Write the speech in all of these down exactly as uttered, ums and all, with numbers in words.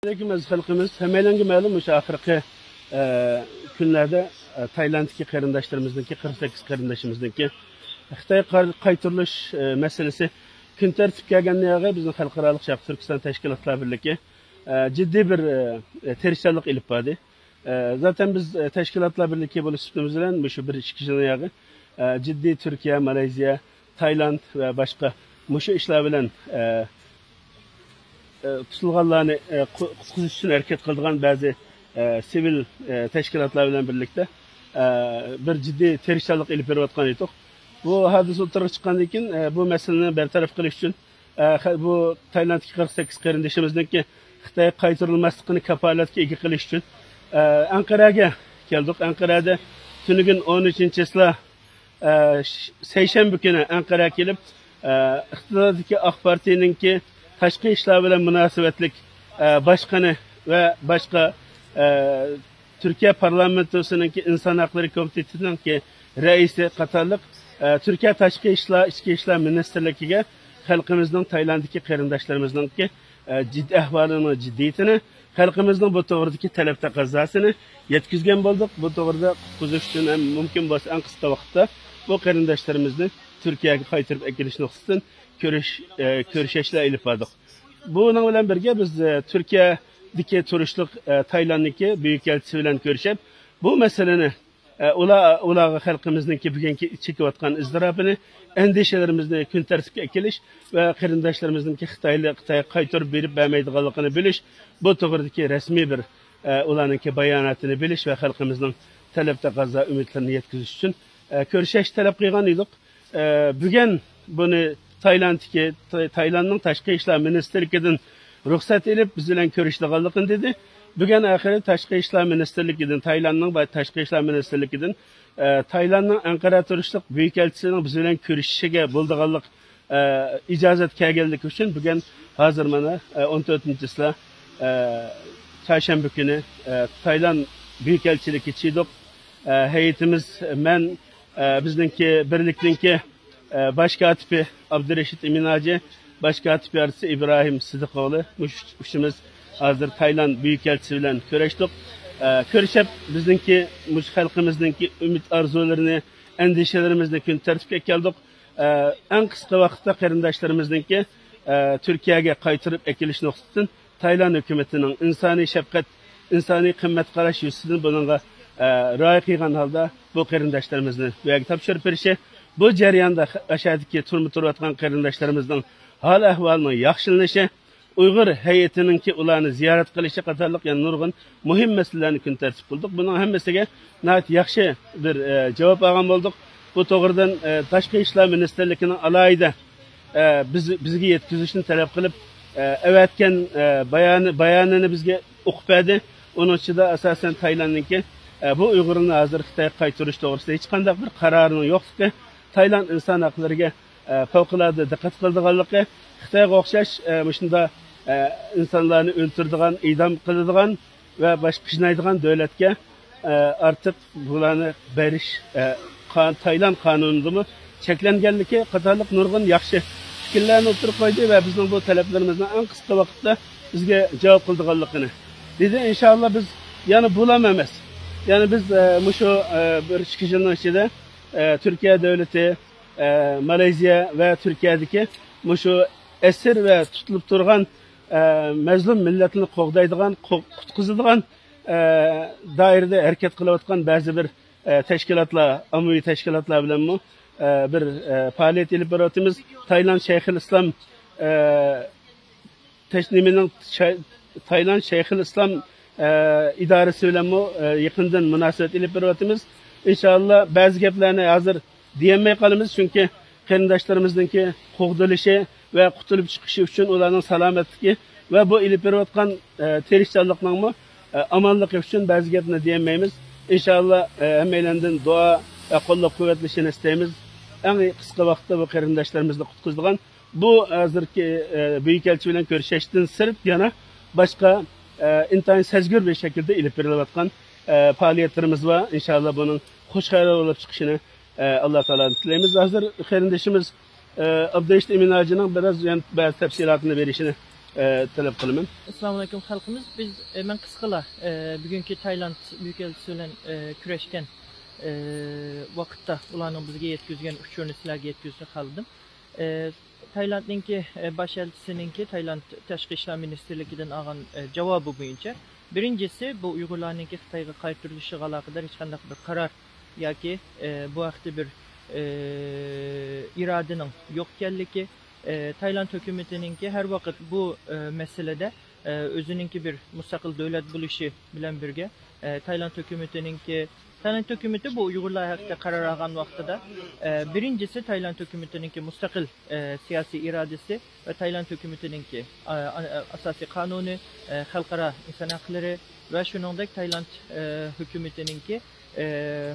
ئەلەيكۇم ئەزىز خەلقىمىز، ھەممەيلەنگە مەلۇم، مۇشۇ ئاخىرقى، ئە، كۈنلەردە، ئە، تايلاندتىكى قېرىنداشلىرىمىزنىڭكى، قىرىق سەككىز قېرىندىشىمىزنىڭكى خىتايغا قار-، قايتۇرۇلۇش، ئە، مەسىلىسى كۈن تەرتىپكە كەلگەندىن ياغى بىزنىڭ خەلقئارالىق شەرقىي تۈركىستان تەشكىلاتلار بىرلىكى، ئە، جىددىي بىر، ئە، تىرىشچانلىق ئېلىپ باردى. ئە، زاتەن بىز، ئە، تەشكىلاتلار بىرلىكى بولۇش سۈپىتىمىز بىلەن مۇشۇ بىر ئىككى يىلنىڭ ياغى، ئە، جىددىي تۈركىيە، مالايزىيە، تايلاند ۋە باشقا مۇشۇ ئىشلار بىلەن، ئە، ئە، تۇتۇلغانلارنى، ئە، قۇ-، قۇتقۇزۇش ئۈچۈن ھەرىكەت قىلىدىغان بەزى، ئە، سىۋىل، ئە، تەشكىلاتلار بىلەن بىرلىكتە، ئە، بىر جىددىي تىرىشچانلىق ئېلىپ بېرىۋاتقان ئىدۇق. بۇ ھادىسە ئوتتۇرىغا چىققاندىن كېيىن، ئە، بۇ مەسىلىنى بىر تەرەپ قىلىش ئۈچۈن، ئە، خە-، بۇ تايلاندتىكى قىرىق سەككىز قېرىندىشىمىزنىڭكى خىتايغا قايتۇرۇلماسلىقىنى كاپالەتكە ئىگە قىلىش ئۈچۈن، ئە، ئەنقەرەگە كەلدۇق. ئەنقەرەدە تۈنۈگۈن ئون ئۈچىنچى چىسلا، ئە، ش-، سەيشەنبە كۈنى ئەنقەرەگە كېلىپ، ئە، ئىقتىدارىدىكى ئاق پارتىيىنىڭكى تاشقى ئىشلار بىلەن مۇناسىۋەتلىك، ئە، باشقىنى ۋە باشقا، ئە، تۈركىيە پارلامېنتوسىنىڭكى ئىنسان ھەقلىرى كومىتېتىنىڭكى رەئىسى قاتارلىق، ئە، تۈركىيە تاشقى ئىشلار، ئىچكى ئىشلار مىنىستىرلىكىگە خەلقىمىزنىڭ تايلاندتىكى قېرىنداشلىرىمىزنىڭكى، ئە، جىد-، ئەھۋالىنىڭ جىددىيىتىنى، خەلقىمىزنىڭ بۇ توغرىدىكى تەلەپ تەقەززاسىنى يەتكۈزگەن بولدۇق. بۇ توغرىدا قۇتقۇزۇش ئۈچۈن ھەم مۇمكىن بولسا ئەڭ قىسقا ۋاقىتتا بۇ قېرىنداشلىرىمىزنى تۈركىيەگە قايتۇرۇپ ئەكېلىش نۇقتىسىدىن كۆرۈش-، ئە، كۆرۈشۈشلەر ئېلىپ باردۇق. بۇنىڭ بىلەن بىرگە بىز، ئە، تۈركىيەدىكى تۇرۇشلۇق، ئە، تايلاندنىڭكى بۈيۈك ئەلچىسى بىلەن كۆرۈشۈپ، بۇ مەسىلىنى، ئە، ئۇلار، ئۇلارغا خەلقىمىزنىڭكى بۈگۈنكى چېكىۋاتقان ئىزتىراپىنى، ئەندىشىلىرىمىزنى كۈن تەرتىپكە ئەكېلىش ۋە قېرىنداشلىرىمىزنىڭكى خىتايلىق، خىتايغا قايتۇرۇپ بېرىپ بەرمەيدىغانلىقىنى بىلىش، بۇ توغرىدىكى رەسمىي بىر، ئە، ئۇلارنىڭكى باياناتىنى بىلىش ۋە خەلقىمىزنىڭ تەلەپ تەقەززا ئۈمىدلىرىنى يەتكۈزۈش ئۈچۈن، ئە، كۆرۈشۈش تەلەپ قىلغان ئىدۇق. ئە، بۈگۈن بۇنى تايلاندتىكى، تاي-، تايلاندنىڭ تاشقى ئىشلار مىنىستىرلىكىدىن رۇخسەت ئېلىپ، بىز بىلەن كۆرۈشىدىغانلىقىنى دېدى. بۈگۈن ئاخىرى تاشقى ئىشلار مىنىستىرلىكىدىن، تايلاندنىڭ با-، تاشقى ئىشلار مىنىستىرلىكىدىن، ئە، تايلاندنىڭ ئەنقەرە تۇرۇشلۇق بۈيۈك ئەلچىسىنىڭ بىز بىلەن كۆرۈشۈشىگە بولىدىغانلىق، ئە، ئىجازەت كەلگەنلىكى ئۈچۈن بۈگۈن ھازىر مانا، ئە، ئون تۆتىنچى چىسلا، ئە، چارشەنبە كۈنى، ئە، تايلاند بۈيۈك ئەلچىلىكىگە چىدۇق. ئە، ھەيئىتىمىز، مەن، ئە، بىزنىڭكى بىرلىكنىڭكى، ئە، باش كاتىپى ئابدۇرېشىت ئىمىنھاجى، باش كاتىپ ياردىمچىسى ئىبراھىم سىدىقوغلى، مۇشۇ ئۈچىمىز ھازىر تايلاند بۈيۈك ئەلچىسى بىلەن كۆرۈشتۇق. ئە، كۆرۈشۈپ، بىزنىڭكى، مۇشۇ خەلقىمىزنىڭكى ئۈمىد ئارزۇلىرىنى، ئەندىشىلىرىمىزنى كۈن تەرتىپكە كەلدۇق. ئە، ئەڭ قىسقا ۋاقىتتا قېرىنداشلىرىمىزنىڭكى، ئە، تۈركىيەگە قايتۇرۇپ ئەكېلىش نۇقتىسىدىن تايلاند ھۆكۈمىتىنىڭ ئىنسانىي شەپقەت، ئىنسانىي قىممەت قاراش يۈزىسىدىن بۇنىڭغا، ئە، رىئايە قىلغان ھالدا بۇ قېرىنداشلىرىمىزنى بۇ يەرگە تاپشۇرۇپ بېرىشى، بۇ جەرياندا ئاشۇ يەردىكى تۈرمە تۇرۇۋاتقان قېرىنداشلىرىمىزنىڭ ھال ئەھۋالىنىڭ ياخشىلىنىشى، ئۇيغۇر ھەيئىتىنىڭكى ئۇلارنى زىيارەت قىلىشى قاتارلىق يەنە نۇرغۇن مۇھىم مەسىلىلەرنى كۈن تەرتىپ قىلدۇق. بۇنىڭ ھەممىسىگە ناھايىتى ياخشى بىر، ئە، جاۋاب ئالغان بولدۇق. بۇ توغرىدىن، ئە، تاشقى ئىشلار مىنىستىرلىكىنىڭ ئالاھىدە، ئە، بىز، بىزگە يەتكۈزۈشنى تەلەپ قىلىپ، ئە، ئەۋەتكەن، ئە، بايانى، بايانىنى بىزگە ئوقۇپ بەردى. ئۇنىڭ ئىچىدە ئاساسەن تايلاندنىڭكى، ئە، بۇ ئۇيغۇرنى ھازىر خىتايغا قايتۇرۇش توغرىسىدا ھېچقانداق بىر قارارنىڭ يوقلۇقى، تايلاند ئىنسان ھەقلىرىگە، ئە، پەۋقۇلئاددە دىققەت قىلىدىغانلىقى، خىتايغا ئوخشاش، ئە، مۇشۇنداق، ئە، ئىنسانلارنى ئۆلتۈرىدىغان، ئىدام قىلىدىغان ۋە باشقا قىينايدىغان دۆلەتكە، ئە، ئارتۇق بۇلارنى بېرىش، ئە، قان-، تايلاند قانۇنىدىمۇ چەكلەنگەنلىكى قاتارلىق نۇرغۇن ياخشى پىكىرلەرنى ئوتتۇرىغا قويدى ۋە بىزنىڭ بۇ تەلەپلىرىمىزنى ئەڭ قىسقا ۋاقىتتا بىزگە جاۋاب قىلىدىغانلىقىنى دېدى. ئىنشاللا بىز يەنە بۇلام ئەمەس. يەنە بىز، ئە، مۇشۇ، ئە، بىر ئىككى يىلنىڭ ئىچىدە، ئە، تۈركىيە دۆلىتى، ئە، مالايزىيە ۋە تۈركىيەدىكى مۇشۇ ئەسىر ۋە تۇتۇلۇپ تۇرغان، ئە، مەزلۇم مىللەتنى قوغدايدىغان، قو-، قۇتقۇزىدىغان، ئە، دائىرىدە ھەرىكەت قىلىۋاتقان بەزى بىر، ئە، تەشكىلاتلار، ئاممىۋى تەشكىلاتلار بىلەنمۇ، ئە، بىر، ئە، پائالىيەت ئېلىپ بېرىۋاتىمىز. تايلاند شەيخۇل ئىسلام، ئە، تەش-، نېمىنىڭ شەي-، تايلاند شەيخۇل ئىسلام، ئە، ئىدارىسى بىلەنمۇ، ئە، يېقىندىن مۇناسىۋەت ئېلىپ بېرىۋاتىمىز. ئىنشاللا بەزى گەپلەرنى ھازىر دېيەلمەي قالىمىز، چۈنكى قېرىنداشلىرىمىزنىڭكى قوغدىلىشى ۋە قۇتۇلۇپ چىقىشى ئۈچۈن ئۇلارنىڭ سالامەتلىكى ۋە بۇ ئېلىپ بېرىۋاتقان، ئە، تىرىشچانلىقنىڭمۇ، ئە، ئامانلىقى ئۈچۈن بەزى گەپنى دېيەلمەيمىز. ئىنشاللا، ئە، ھەممەيلەندىن دۇئا ۋە قوللاپ قۇۋۋەتلىشىنى ئىستەيمىز. ئەڭ قىسقا ۋاقىتتا بۇ قېرىنداشلىرىمىزنى قۇتقۇزىدىغان بۇ ھازىرقى، ئە، بۈيۈك ئەلچى بىلەن كۆرۈشۈشتىن سىرت يەنە باشقا، ئە، ئىنتايىن سەزگۈر بىر شەكىلدە ئېلىپ بېرىلىۋاتقان، ئە، پائالىيەتلىرىمىز بار. ئىنشاللا بۇنىڭ خۇش خەۋەر بولۇپ چىقىشىنى، ئە، ئاللا تائالادىن تىلەيمىز. ھازىر قېرىندىشىمىز، ئە، ئابدۇرېشىت ئىمىن ھاجىنىڭ بىراز يەنە بەزى تەپسىلاتىنى بېرىشىنى ئە، تەلەپ قىلىمەن. ئەسسالامۇ ئەلەيكۇم خەلقىمىز. بىز، ئە، مەن قىسقىلا، ئە، بۈگۈنكى تايلاند بۈيۈكئەلچىسى بىلەن، ئە، كۆرۈشكەن، ئە، ۋاقىتتا ئۇلارنىڭ بىزگە يەتكۈزگەن ئۇچۇرىنى سىلەرگە يەتكۈزۈشنى خالىدىم. ئە، تايلاندنىڭكى، ئە، باش ئەلچىسىنىڭكى، تايلاند تاشقى ئىشلار مىنىستىرلىكىدىن ئالغان، ئە، جاۋابى بويىچە، بىرىنچىسى، بۇ ئۇيغۇرلارنىڭكى خىتايغا قايتۇرۇلۇشىغا ئالاقىدار ھېچقانداق بىر قارار ياكى، ئە، بۇ ھەقتە بىر، ئە، ئىرادىنىڭ يوق ئىكەنلىكى، ئە، تايلاند ھۆكۈمىتىنىڭكى ھەر ۋاقىت بۇ، ئە، مەسىلىدە، ئە، ئۆزىنىڭكى بىر مۇستەقىل دۆلەت بولۇشى بىلەن بىرگە، ئە، تايلاند ھۆكۈمىتىنىڭكى، تايلاند ھۆكۈمىتى بۇ ئۇيغۇرلار ھەققىدە قارار ئالغان ۋاقتىدا، ئە، بىرىنچىسى تايلاند ھۆكۈمىتىنىڭكى مۇستەقىل، ئە، سىياسىي ئىرادىسى ۋە تايلاند ھۆكۈمىتىنىڭكى، ئا-، ئا-، ئاساسىي قانۇنى، ئە، خەلقئارا ئىنسان ھەقلىرى ۋە شۇنىڭدەك تايلاند، ئە، ھۆكۈمىتىنىڭكى، ئە،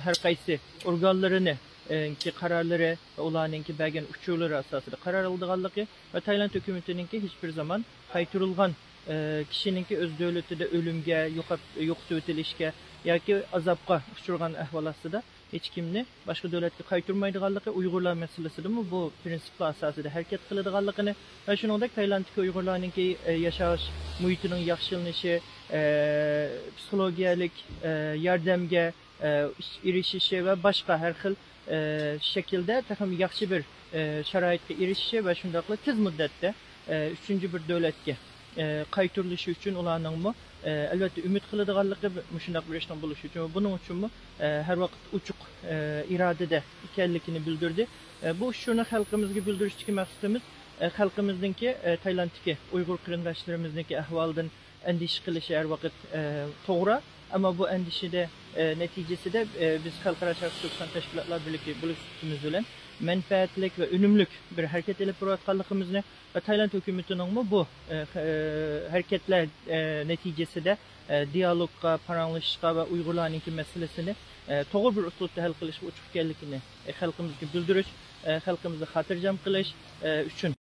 ھەر قايسى ئورگانلىرىنى، ئە، قارارلىرى ۋە ئۇلارنىڭكى بەرگەن ئۇچۇرلىرى ئاساسىدا قارار ئالىدىغانلىقى ۋە تايلاند ھۆكۈمىتىنىڭكى ھېچبىر زامان قايتۇرۇلغان، ئە، كىشىنىڭكى ئۆز دۆلىتىدە ئۆلۈمگە، يوقاپ، يوقىتىۋېتىلىشكە ياكى ئازابقا ئۇچرىغان ئەھۋال ئاستىدا ھېچكىمنى باشقا دۆلەتكە قايتۇرمايدىغانلىقى، ئۇيغۇرلار مەسىلىسىدىمۇ بۇ پىرىنسىپلار ئاساسىدا ھەرىكەت قىلىدىغانلىقىنى ۋە شۇنىڭدەك تايلاندتىكى ئۇيغۇرلارنىڭكى، ئە، ياشاش مۇھىتىنىڭ ياخشىلىنىشى، ئە، پسىخولوگىيەلىك، ئە، ياردەمگە، ئە، ئېرىشىشى ۋە باشقا ھەر خىل، ئە، شەكىلدە تېخىمۇ ياخشى بىر، ئە، شارائىتقا ئېرىشىشى ۋە شۇنداقلا تېز مۇددەتتە، ئە، ئۈچىنچى بىر دۆلەتكە، ئە، قايتۇرۇلۇشى ئۈچۈن ئۇلارنىڭمۇ، ئە، ئەلۋەتتە ئۈمىد قىلىدىغانلىقى مۇشۇنداق بىر ئىشنىڭ بولۇشى ئۈچۈن ۋە بۇنىڭ ئۈچۈنمۇ، ئە، ھەر ۋاقىت ئوچۇق، ئە، ئىرادىدە ئىكەنلىكىنى بىلدۈردى. ئە، بۇ ئۇچۇرنى خەلقىمىزگە بىلدۈرۈشتىكى مەقسىتىمىز، ئە، خەلقىمىزنىڭكى، ئە، تايلاندتىكى ئۇيغۇر قېرىنداشلىرىمىزنىڭكى ئەھۋالىدىن ئەندىشە قىلىشى ھەر ۋاقىت، ئە، توغرا. ئەمما بۇ ئەندىشىدە، ئە، نەتىجىسىدە، ئە، بىز خەلقئارا شەرقىي تۈركىستان تەشكىلاتلار بىرلىكى بولۇش سۈپىتىمىز بىلەن مەنپەئەتلىك ۋە ئۈنۈملۈك بىر ھەرىكەت ئېلىپ بېرىۋاتقانلىقىمىزنى ۋە تايلاند ھۆكۈمىتىنىڭمۇ بۇ، ئە، خ-، ئە، ھەرىكەتلەر، ئە، نەتىجىسىدە، ئە، دىيالوگقا، پاراڭلىشىشقا ۋە ئۇيغۇرلارنىڭكى مەسىلىسىنى، ئە، توغرا بىر ئۇسلۇبتا ھەل قىلىشقا ئوچۇق ئىكەنلىكىنى، ئە، خەلقىمىزگە بىلدۈرۈش، ئە، خەلقىمىزنى خاتىرجەم قىلىش، ئە، ئۈچۈن.